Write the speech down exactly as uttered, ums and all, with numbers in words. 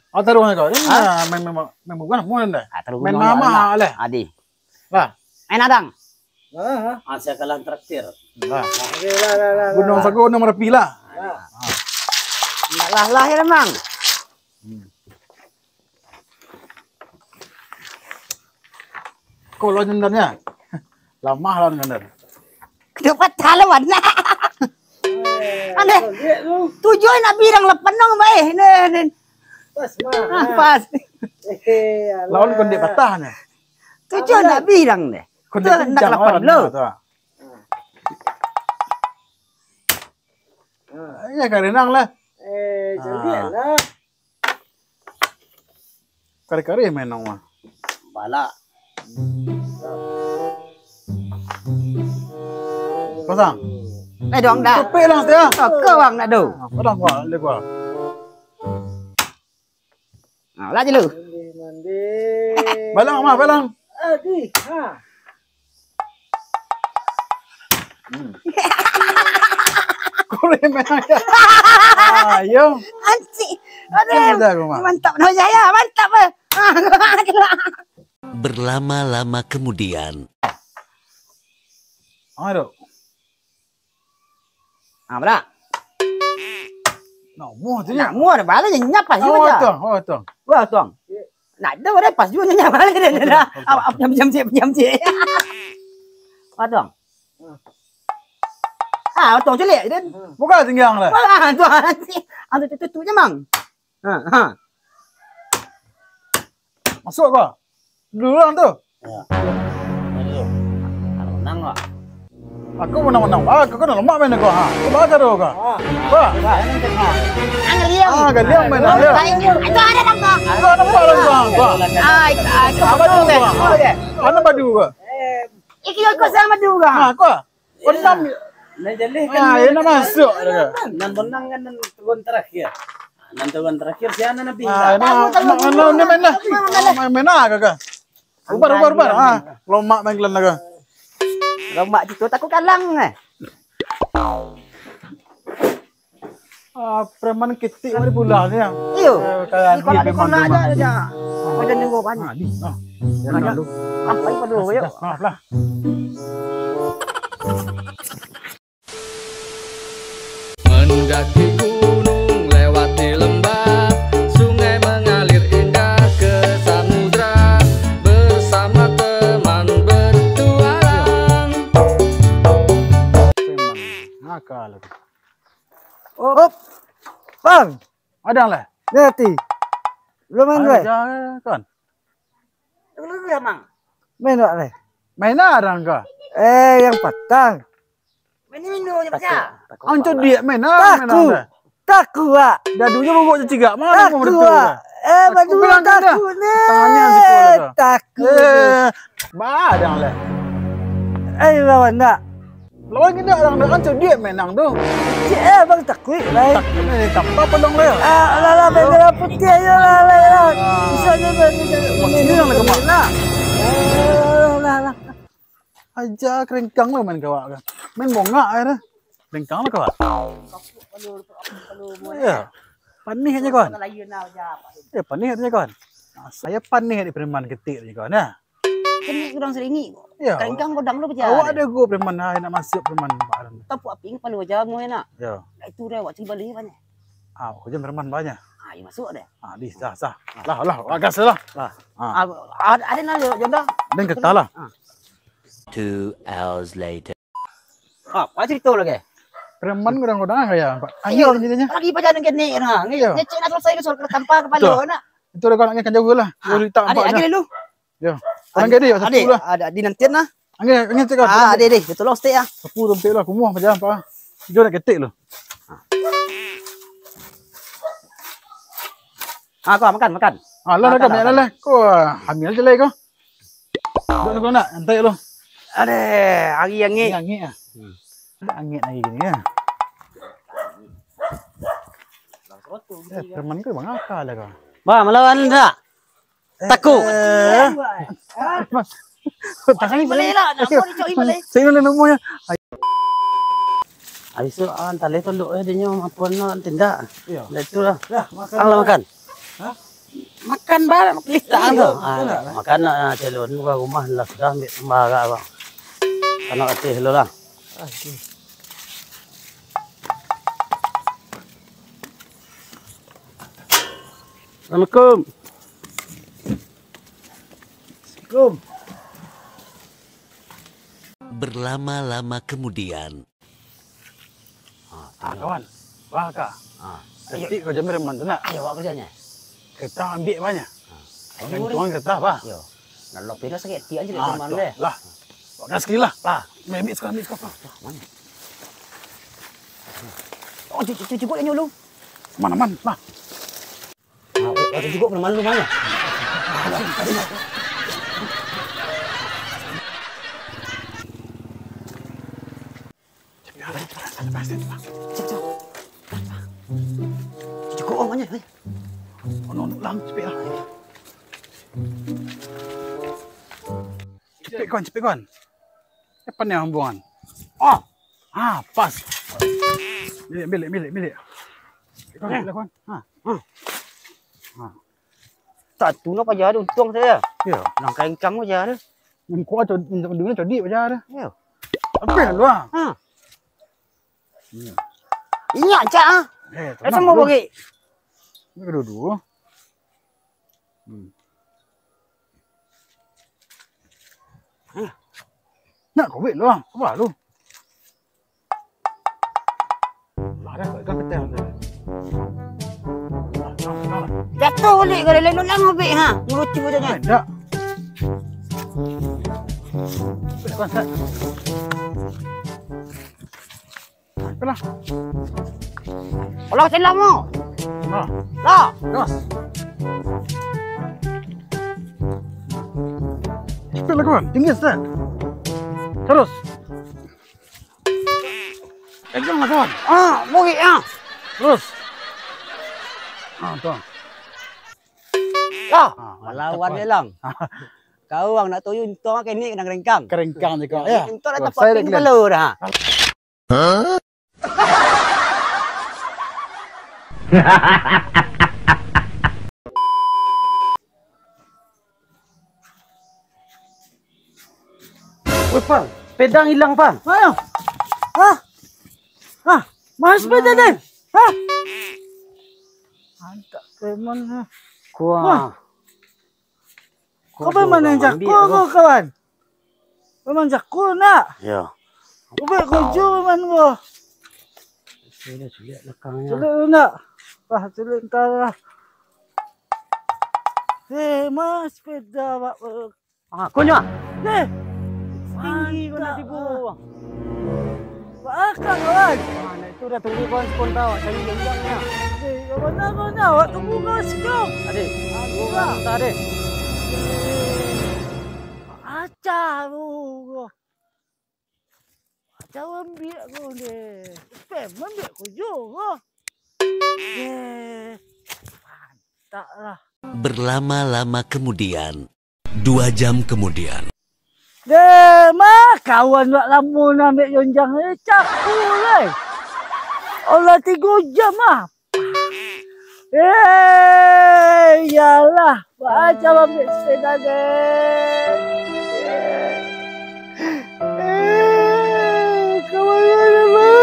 Ah, taruh kau. Ini Hah? Main, main, main bukan, bukan dah. Ah, taruh Main gunung mama lah. Aleh. Adi. Lah. Main adang. Ah, saya kalah traktir. Lah. Oke, lah, lah, lah, Gunung lah. Sago, Gunung Merapi lah. Lah. Nak lah, lah ya, Mang. Hmm. Kau lawan Nandar nya. Lamah lawan Nandar. Kena patah lawan. Aneh. Tujuh nak birang lapan nong bae. Nen, nen. Pas, Mang. Ah, pas. Eh, alah. Lawan kondek patah nya. Tujuh nak birang deh. Kondek Tuh, nak kencang lapan lawan lo. Nya tu. Ya, karenang lah. Eh, jadi Ah. lah. Kari-kari main nang mah. Balak. Pasang. Eh, dong dah. Topik lang setia. Kau, kau bang nak do. Ah, padang kuah, lek kuah. Nah, lah je lu. Mandi, mandi. Balang mah, balang. Adi, ha. Hmm. Kurang memang ya. Ayo. Anjing. Aduh. Macam dah aku mah. Mantap dah ya, mantap eh. Berlama-lama kemudian. Aduh. Ah, bra. Namuah tu Nak nyo. Muah dah balik je nyap pas Oh, juga. Tuang, oh, tuang. Wah, tuang. Nak dah dah pas juga nyap balik dah. Oke, dah. Oke, Apa oke. Apa jam jam jam jam. Wah, tuang. Ah, tuang celik dan. Buka tinggang lah. Wah, tuang. Anu tu tu tu je mang. Ha, ha. Masuk kau. Dulu orang tu. Ya. Aduh. Kalau menang kok. Aku menang-menang. Ah, aku kena lemak main kau. Ha. Aku bakar kau. Ah. Ba. Ang liang. Ah, galiang main. Ah, liang. Itu ada dalam kau. Kau nampak dalam kau. Kau. Ai, ai, kau Apa tu betul, kau? Bang? Mana badu kau? Iki kau sama juga. Ha, kau. Enam. Nah, jaleh kan. Ah, ini masuk. Nan menang kan nan turun terakhir. Nan turun terakhir si Ana Nabi. Ah, ini Tahu, tahu, mana tahu. Ini main lah. Main, main lah. Ah, main, main lah kakak. Ubar, ubar, ubar. Ah, lomak main kelan kakak. Lomak situ takut kalang eh. Ah, preman kitik mari pulang ni, ya. Iyo. Eh, kayak Di konak, di dia konak memang aja, aja. Macam ni gua kan. Ah, di. Ah. Jangan Ada. Lu. Sampai pada Nah, gua, yuk. Sudah, maaf lah. Mendaki gunung, lewati lembah, sungai mengalir indah ke samudra, bersama teman bertualang. Preman. Nakal. Op. Bang. Adang lah. Nanti. Belum main, Bang? Aja kan. Dulu ya, Mang. Main, Bang, leh? Main arang kah? Eh, yang patang. Main ni minum je, Bang. Anco diak main ah, main Taku. Arang. Taku, Wak. Dadunya bobok cicigak. Mana Taku, mau betul, Wak. Wak? Eh, Taku badu bilang kan dah. Taku ni. Tangannya sikit lah, Kak. Taku. Eh, badang lah. Eh, lawan nak. Lawan kita orang dah kan codiak menang tu. Cik, eh, abang takuik, lai. Takuik ni, tak apa dong, lai. Ah, lah, lah, bendera putih aja lah, lai, lah. Ah. Bisa aja, lai, bisa aja. Wah, sini yang nak kemak. Lah. Eh, lah, lah. Aja kerengkang lah main kawak kan. Main bongak aja dah. Kerengkang lah kawak. Ya. Panih aja kawan. Ya, panih aja kawan. Nah, saya panih di preman ketik aja kawan, ya. Kini kurang seringik. Ya. Kangkang godang lu pecah. Awak ada go preman, ah, nak masuk preman. Tapuk api kepala aja mu enak. Ya. Itu dah awak cari balik banyak. Ah, aku je preman banyak. Ah, iya masuk deh. Ah, di sah sah. Lah lah, bagas lah. Lah. Ah. Ah, ada, ada nak janda. Dan ketah lah. Ah. Two hours later. Apa cerita lagi? Preman godang-godang kaya, Pak. Ayo, Ayo, ceritanya. Lagi pacaran kene nah. Iya. Ngecek nak selesai ke soal tampar kepala Betul. Nak. Itu dah kau nak ngekan jauh lah. Ah, Jauh tak ada, nampak ada dah. Dulu. Ya. Orang Adik, gede ya, satu adik, lah. Ada di nantian lah. Angin, angin cakap. Ah, deh, deh, betul lah, stay ah. Sapu tu betul lah, kumuh macam apa. Jom nak ketik lu. Ah, kau makan, makan. Ah, lah, Makan, lah, kau makan. Lah. Kau hamil je lah kau. Duduk kau nak, antai lu. Ada, hari yang ni. Yang ni ah. Hmm. Angek lagi gini ya. Eh, preman ko mangaka lah kau. Bah, malawan ndak? Takut. Eh. Tangan ni balik lah, nak buat dicari balik. Saya nak nombor ya. Habis tu, ah, taleh tolok eh, dia nyo mampu nak tindak. Iya. Dah tu lah. Dah, makan. Alah, makan. Hah? Makan barang kita Iya, tu. Ah, betul lah. Makan nak, ah, calon ke rumah lah sudah ambil sembara bang. Anak hati dulu lah. Ah, oke. Assalamualaikum. Assalamualaikum. Berlama-lama kemudian. Ah, kawan. Wah, Kak. Ah. Cantik kau jamir man tu nak. Ayo, awak kerjanya. Kita ambil banyak. Ah. Yang tuan kita apa? Yo. Nak lopi dah sakit tiak je Ah, lah tu. Lah. Kau dah sekali lah. Lah. Ambil, ambil sekarang, ambil sekarang. Wah, mana? Oh, cuci, cuci kot yang nyolong. Mana, man? Lah. Ah, oh, oh, cuci kot mana, mana, mana? Cep, cep. Cukup, oh, banyak, eh. Ono, ono, lang, cepik lah. Cepik, kawan, cepik, kawan. Eh, pandai ambuangan. Ah! Ah, pas. Milik, milik, milik, milik. Cepik, kawan, cepik lah, kawan. Ah, ah. Ah. Tak tu nak paja ada untung saya. Iya. Nang kain kang paja ada. Nang kuat tu, nang dulu codi paja ada. Iya. Apa lu ah? Ha. Hmm. Inyak cak ah. Eh, Rasa tenang mau dulu. Bagi. Ini kedua-dua. Hmm. Hah? Nak kau wait lu ah. Apa lu? Jatuh balik kalau lain orang ambil ha. Nguruti badan ni. Tidak. Apalah. Alah, sini lah mo. Nah. Lah. Terus. Cepat lah kawan, tinggi set. Terus. Pegang lah kawan. Ah, bukit ah. Terus. Ah, tu. Lah, ah, mantap, lawan kawan. Dia lang. Kau ang nak tuyul untung kini kena kerengkang. Kerengkang je kau, ya. Untung dah terus, tempat saya dah tinggal keliling. Lu dah. Hah? Woi, Pang, pedang hilang, Pang. Mana? Hah? Hah? Mana sepeda den? Hah? Antak preman, ha. Kuah. Wah. Kau preman yang jago kau, kawan? Preman jago nak? Ya. Ubek kojo preman kau. Saya dah culik belakangnya. Culik dulu nak? Wah, culik ntar lah. Eh, mas sepeda, Pak. Ah, konyo ah. Eh, tinggi kau nak tibo. Bakak, kawan. Ah, nak itu dah tunggu kawan sekonta, awak cari jam-jamnya. Eh, kawan, kawan, awak tunggu kawan sekejap. Adik, tunggu kawan sebentar, adik. Acah tu. Acah ambiak kau deh. Spam ambiak kau jo kau. Eh, mantap lah. Berlama-lama kemudian. Dua jam kemudian. Deh, mah kawan wak lamo nak ambiak jonjang ni, caku lai. Alah tigo jam ah. Eh, iyalah, macam ambiak sepeda deh. Eh, kawan wak lamo.